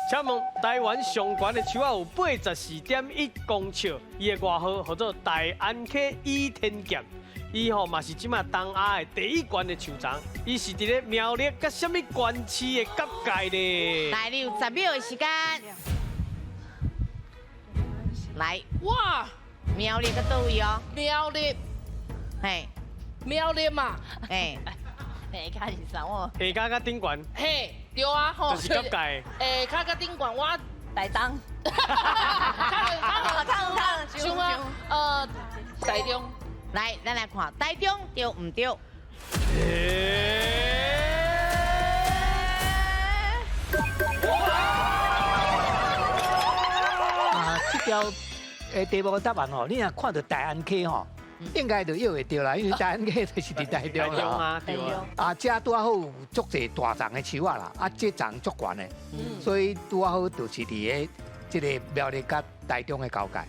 請問台灣上懸的樹仔有84.1公尺，伊的外號號做大安溪倚天劍。伊吼嘛是這馬東亞的第一懸的樹叢，伊是佇咧苗栗佮啥物縣市的結界咧？來，你有10秒的時間。來，哇，苗栗佮佗位哦？苗栗，嘿，苗栗嘛，嘿，下跤是啥哦？下跤佮頂懸，嘿，對啊，吼，就是結界。下跤佮頂懸，我台東，較較像啊，台中。來，咱來看台中對毋對？欸啊，這條題目的答案吼，你若看著大安溪吼，應該就約會著啦，因為大安溪就是佇台中啦。啊，對啊。啊，這拄仔好有足濟大叢的樹仔啦，啊，這叢足懸的，所以拄仔好就是佇個這个苗栗佮台中的交界。